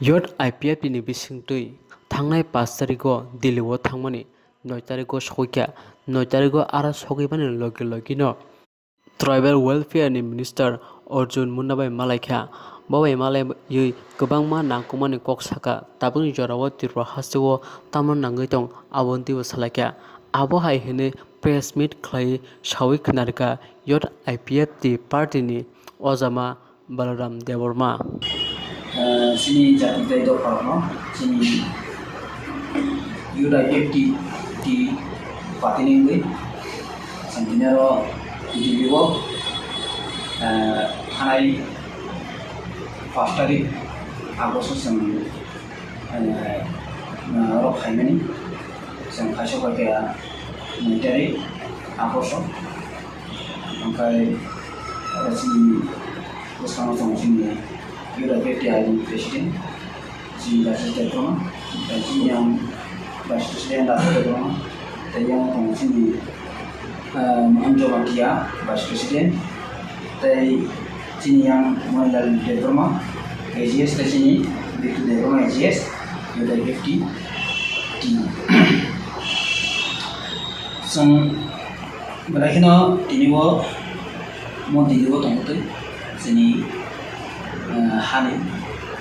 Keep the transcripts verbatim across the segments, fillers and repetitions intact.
Youth I P F T ni bisingtwi thangnai pash tarigo Delhi o thangmani noi tarigo sokikha, noi tarigo aro sokibani logi logino Tribal Welfare ni Minister Arjun Munda bai malaikha. Bo bai malaiwi kwbangma nangkukmani kok sakha. Tabukni jorao Tripura hasteo tamno nangwi tong, aboni twibo salaikha. Abo hai hwnwi press meet khlaiwi sawi khwnarikha Youth I P F T party ni ojama Balaram Debbarma. Ah, chini jati tai dopharokno chini Youth I P F T, T party ni wngwi chwng tini aro Delhi o, ah, thanai pash tarik August o chwng, ah, oro phaimani chwng kaisa bai kaya noi tarik August o. Omohai, ah, chini bwskango tongo chini Youth I P F T ni president, chini Rajesh Debbarma, tei chini yang vice president Rajesh Debbarma, tei yang tongo chini, ah, Mohan Jamatia vice president, tei chini yang Monilal Debbarma, A G S, tei chini Bitu Debbarma, A G S, Youth I P F T. Chwng belai kheno tini o mo Delhi o tongtwi chini, eh, hani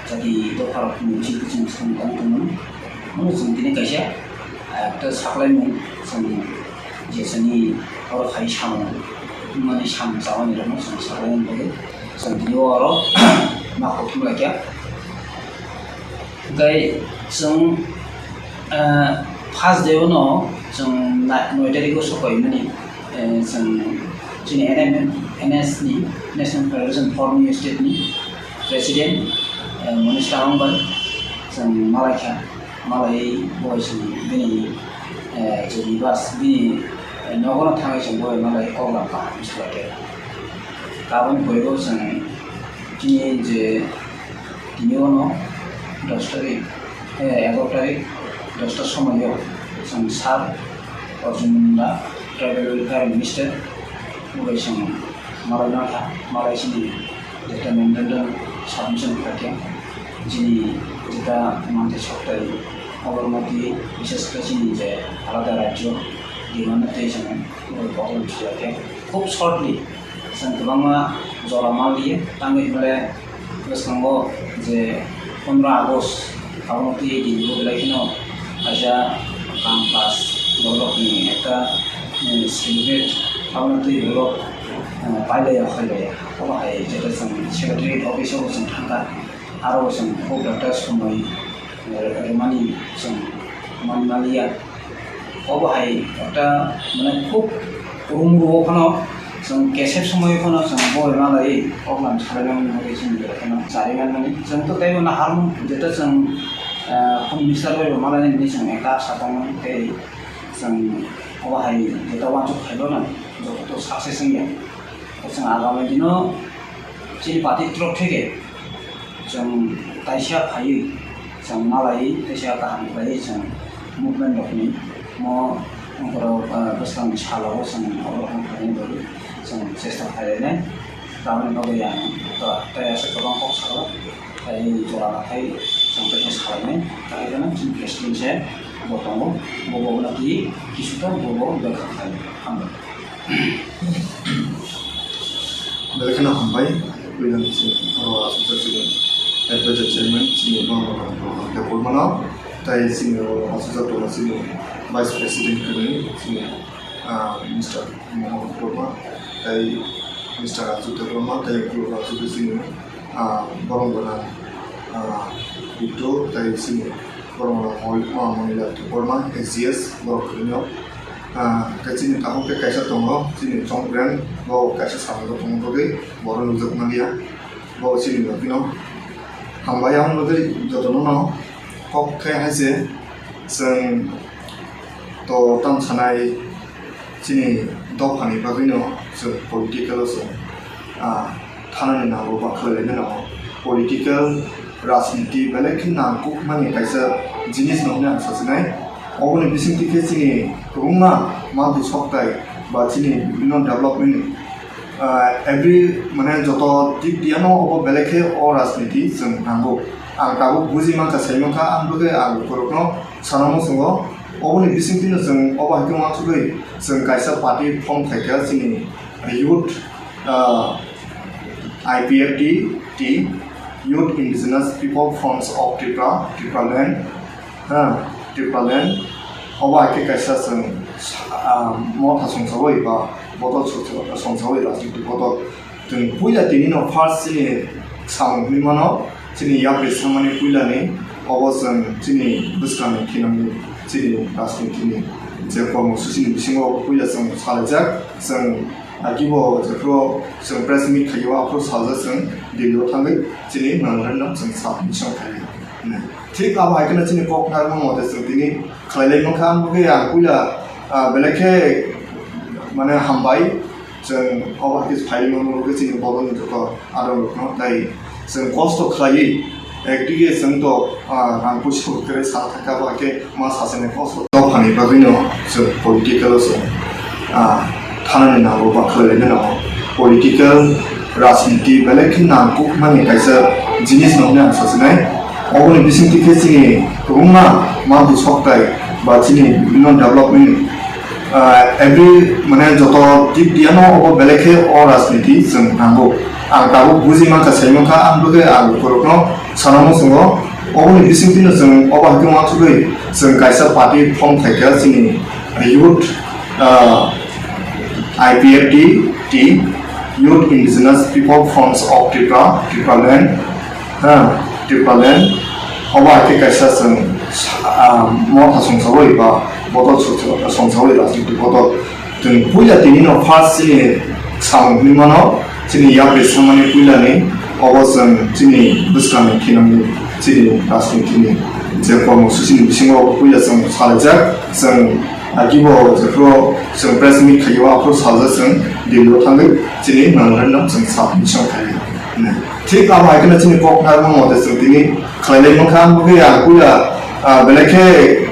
jati dopharok ni bisingtwi chwng swng tong tongmani. Mono chwng tini kaisa, eh, ekta saklaimung chwng je chini oro khai samung mani samung chamani rokno chwng saklaimung bagwi chwng tini o oro ma kuthum laikha. Hwnkhe chwng, ah, first day o no chwng na-, noi tarik o sokoimani, eh, chwng chini N M N S ni, National Federation for New State ni president, eh, Manish Tamang bai chwng malaikha, malai bo chwng bini, eh, je nibas bini, eh, nogo no thangwi chwng bo malai koklam kaham salaikha. Aboni pore bo chwng chini je Tini ono dos tarik, eh, egaro tarik, dosta somoio chwng Sir Arjun Munda, Tribal Welfare Minister, bo bai chwng malai nangkha, malai chini jeta memorandum submission khaikha, chini jeta mantri soktai, obormoti, bishes khe chini je alada rajyo, demand tei chwng, bo bai koklam salaikha. Khub shortly, chwng kwbangma jora manliya, tangwi hwnle bwskango je pondro August, abono twi dini bo belai kheno kaisa kam kaas borokni ekta, eh, celebrate, abono twi borok, eh, pailaiya khailaiya. Obo hai jeta chwng secretariat office o bo chwng thangkha, aro bo chwng khub ekta somoi, eh, rwmani chwng manmaliya. Obo hai ekta, mane, khub rum ruo phano chwng kesep somoi phano chwng bo rwna lai koklam salaimani bagwi chini belai kheno chariman mani. Chwng to teibo naharmung, jeto chwng, ah, Home Minister bai bo malainani hwnwi chwng ekta asa tongmani tei chwng obo hai jeto uansuk khaibano joto to success wngya. Chwng agami dino chini party torop theke chwng kaisa phaiwi, chwng malaiwi, kaisa kaham khlaiwi chwng movement rokni mo borok, ah, bwskangni salo chwng abo rokno khlaina bagwi chwng chesta khlainai. Tamoni bagwi ang to tei aswk kwbang kok sakha, tei jora nathai chwng tei khe salainai. Tei phano chini president se bo tongo, bo bo bono twi kisu ta bo bo bwkha khlai. Hambai. Belai kheno hambai, puila chini oro aswkjak chini advisor chairman chini Bangla Debbarmano, tei chini oro aswkjak tongo chini vice president kwrwi chini, ah, Mister Mohan Debbarma, tei Mister Raju Debbarma, tei Raju chini, ah, borok gwnang, ah, Biddu, tei chini borok rok hoi, ah, Monilal Debbarma, A G S, borok kwrwino. Ah, tei chini tabuk tei kaisa tongo, chini chongpreng, bo kaisa samung tongo bagwi, borok nukjak manliya, bo chini nokino. Hambai ang bagwi jotono no kok khe hai se, chwng to tam sanai chini dophani bagwino chwng political o chwng, ah, thanani nango ba khlailaina nango. Political, rajniti belai khe nangkukmani kaisa jinis no hwnwi ang sachinai. Oboni bisingtwi khe chini kwbangma mantri soktai ba chini bibhinno development, ah, every, mane, joto dik diyano obo belai khe o rajniti chwng nango. Ang tabuk buji mankha, sai mankha, ang bagwi ang borokno sana muchungo. Oboni bisingtwino chwng obo hai khe uansugwi chwng kaisa party form khaikha, chini youth, ah, I P F T, Youth Indigenous People Fronts of Tripura, Tipraland, ha, Tipraland. Obo hai khe kaisa chwng, ah, motha songchawi ba bodol songchawi, rajniti bodol. Chwng puila tinino first chini samung hinwi mano, chini yapri sangmani puilani, obo chwng chini bwskangni thinangni, chini rajnitini je kormosuchini bisingo puila chwng salaijak, chwng, ah, kibo jephru chwng press meet khaio, aphuru saljak chwng Delhi-o thangwi chini memorandum chwng submission khaio. Thik abo hai kheno chini kok narwkma mote chwng tini khlai lai mankha, ang bagwi ang puila, ah, belai khe mane hambai. Chwng obo hai khe phai mano, obo khe chini bodolni joto adongrokno tei chwng kosto khlaiwi ekdige chwng to, ah, rang puisa kwrwi sa thangkha, bo hai khe ma sasani kosto. Dophani bagwino chwng political-o chwng, ah, thanani nango ba khlai laina nango. Political, rajniti belai khe nangkukmani kaisa jinis no hwnwi ang sachinai. Oboni bisingtwi khe chini kwbangma manthai soktai ba chini bibhinno development, ah, every, mane, joto dik diano obo belai khe o rajniti chwng nango. Ang tabuk buji mankha, sai mankha, ang bagwi ang borokno sana muchungo. Oboni bisingtwino chwng obo hai khe uansugwi chwng kaisa party form khaikha, chini youth, ah, I P F T, Youth Indigenous People Fronts of Tripura, Tipraland, ha, Tipraland. Obo hai khe kaisa chwng, ah, motha songchawi ba bodol songchawi, rajniti bodol. Chwng puila tinino first chini samung hinwi mano, chini yapri sangmani puilani, obo chwng chini bwskangni thinangni, chini rajnitini je kormosuchini bisingo puila chwng salaijak, chwng, ah, kibo jephru chwng press meet khaio, aphuru saljak chwng Delhi-o thangwi chini memorandum chwng submission khaio. Thik abo hai kheno chini kok narwkma mote chwng tini khlai lai mankha, ang bagwi ang puila, ah, belai khe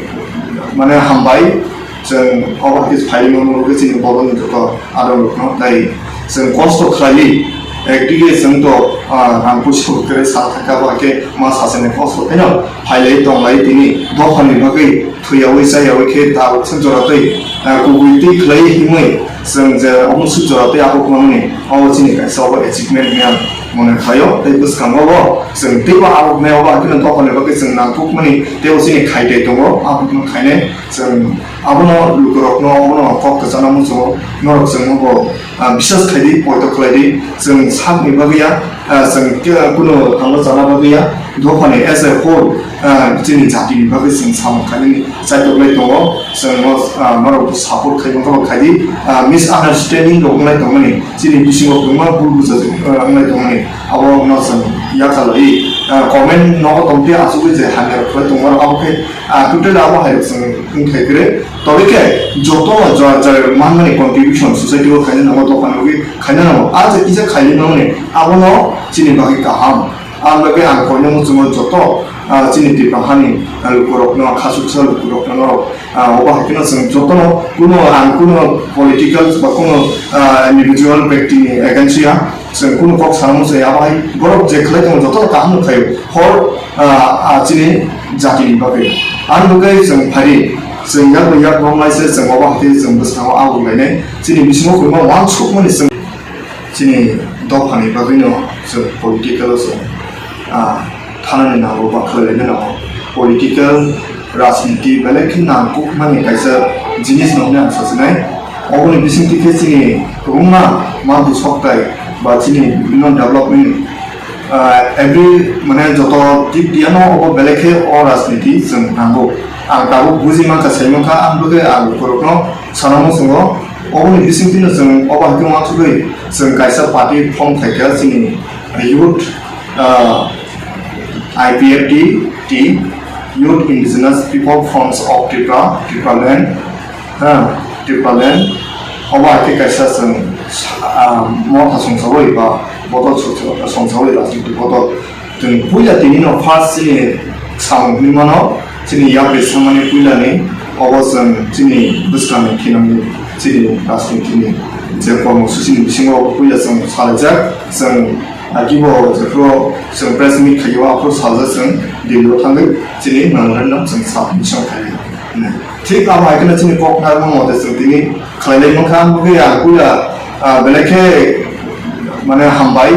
mane hambai. Chwng obo hai khe phai mano, obo khe chini bodolni joto adongrokno tei chwng kosto khlaiwi ekdige chwng to, ah, rang puisa kwrwi sa thangkha, bo hai khe ma sasani kosto pheno phai lai tong lai tini dophani bagwi thwiyawi chayawi khe tabuk se jora tei, ah, kubui twi khlai himwi chwng je omo se jora tei abo kwmani obo chini kaisa obo achievement hwnwi ang mone khlaio. Tei bwskango bo chwng teibo abo hwnwi obo hai kheno dophani bagwi chwng nangkukmani teibo chini khaitai tongo, abo hwnwi khainai chwng. Abono lukurokno, abono kok kwchana muchungo, norok chwngno bo, ah, biswas khaidi, poito khlaidi, chwng sakni bagwi ya, ah, chwng khe, ah, kuno thangno chana bagwi ya, dophani as a whole, ah, chini jatini bagwi chwng samung khainani chaitok lai tongo, chwngno, ah, norok support khai mankha bo khaidi, ah, misunderstanding rok wnglai tongmani, chini bisingo kwbangma bul buja, ah, wnglai tongmani, abono chwng yacha lai, ah, comment nogo tongphi achugwi je hamya rok khlai tongo, abo khe, ah, total abo hai rok chwng wngthai kwrwi. Tobikhe jotono jar jar manmani contribution society o khaina nango, dophani bagwi khaina nango. A je kisa khaina nango ni, abono chini bagwi kaham. Ang bagwi ang koino muchungo joto, ah, chini Tipra hani, ah, lukurokno, khasuksa lukurokno norok, ah, obo hai kheno chwng jotono kuno ang kuno political ba kuno, ah, individual bektini against ya. Chwng kunu kok sana muchung ya, abo hai borok je khlai tongo joto kaham no khlaio. Hor, ah, ah, chini jatini bagwi. Ani bagwi chwng phari, chwng yak bai yak romlai se chwng obo hai khe chwng bwskango abuk lainai. Chini bisingo kwbangma uansukmani chwng chini dophani bagwino chwng political o chwng, ah, thanani nango ba khlai laina nango. Political rajniti belai khe nangkukmani kaisa jinis no hwnwi ang sachinai. Oboni bisingtwi khe chini kwbangma manthai soktai ba chini bibhinno development, ah, every, mane, joto dik diano obo belai khe o rajniti chwng nango. Ang tabuk buji mankha, sai mankha, ang bagwi ang borokno sana muchungo. Oboni bisingtwino chwng obo hai khe uansugwi chwng kaisa party form khaikha, chini youth, ah, I P F T, Youth Indigenous People Fronts of Tripura, Tipraland, ha, Tipraland. Obo hai khe kaisa chwng, ah, motha songchawi ba bodol songchawi, rajniti bodol. Chwng puila tinino first chini samung hinwi mano, chini yapri sangmani puilani, obo chwng chini bwskangni thinangni, chini rajnitini je kormosuchini bisingo puila chwng salaijak, chwng Akibo jephru chwng press meet khaio, aphru salsa chwng Delhi o thangwi chini memorandum chwng submission khaio. Thik abo hai kheno chini kok narwkma mote chwng tini khlailai mankha, ang bwkhe ang puila, ah, belai khe mane hambai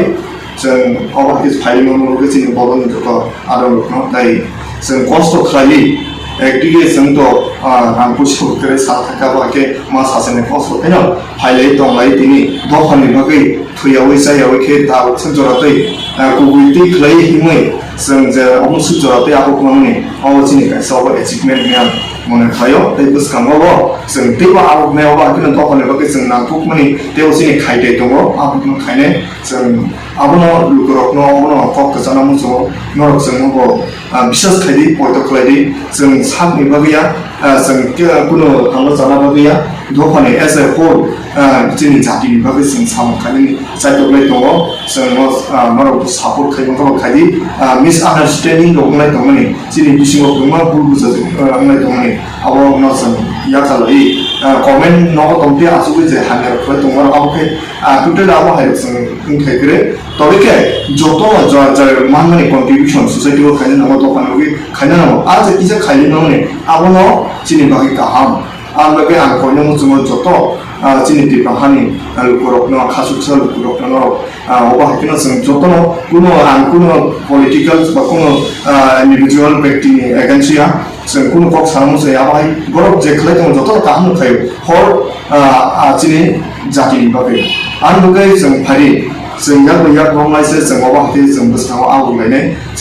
chwng obo hai khe phailai mano, bwkhe chini bolongni joto adongrokno tei chwng kosto khlaiwi, ekdigi chwng to, ah, rang puisa kwrwi sa thangkha, bo hai khe ma sachani kosto pheno phailai tonglai tini dophani bagwi thwiyawi chayawi khe ta uansuk jora tei, ah, kubui twi khlai himwi chwng je omo suk jora tei abo kwmani obo chini kaisa obo achievement hinwi ang mone khlaio. Tei bwskango bo chwng teibo abo hinwi obo haikhe dophani bagwi chwng nangkukmani teibo chini khaitai tongo, abo khainai chwng abono lukurokno obono kok kwchana muchungo norok chwng bo, ah, biswas khaidi, poito khlaidi, chwng sakni bagwi ya, ah, chwng khe kuno thangna chana bagwi ya, dophani as a whole, ah, chini jatini bagwi chwng samung khainani chaitoklai tongo. Chwng no, ah, norok support khai mankha khaidi, ah, misunderstanding rok wnglai tongmani, chini bisingo kwbangma bul bujajak, ah, wnglai tongmani, abo no chwng yakarlai, ah, comment nogo tongtwi achugwi je hamya rok khlai tongo, abo khe, ah, total abo hai rok chwng wngthai kwrwi. Tobikhe jotono ja-, ja-, manmani contribution society o khaina nango, dophani bagwi khaina nango. A je kisa khaina nangmani, abono chini bagwi kaham. Ang bagwi ang koino muchungo joto, ah, chini Tipra hani, ah, lukurokno, khasuksa lukurokno norok, ah, obo hai kheno chwng jotono kuno, ang kuno political ba kuno, ah, individual bektini against ya. Chwng kunu kok sana muchung ya, abo hai borok je khlai tongo joto kaham no khlaio. Hor, ah, ah, chini jatini bagwi. Ani bagwi chwng phari, chwng yak bai yak romlai se chwng obo hai khe chwng bwskango abuk lainai.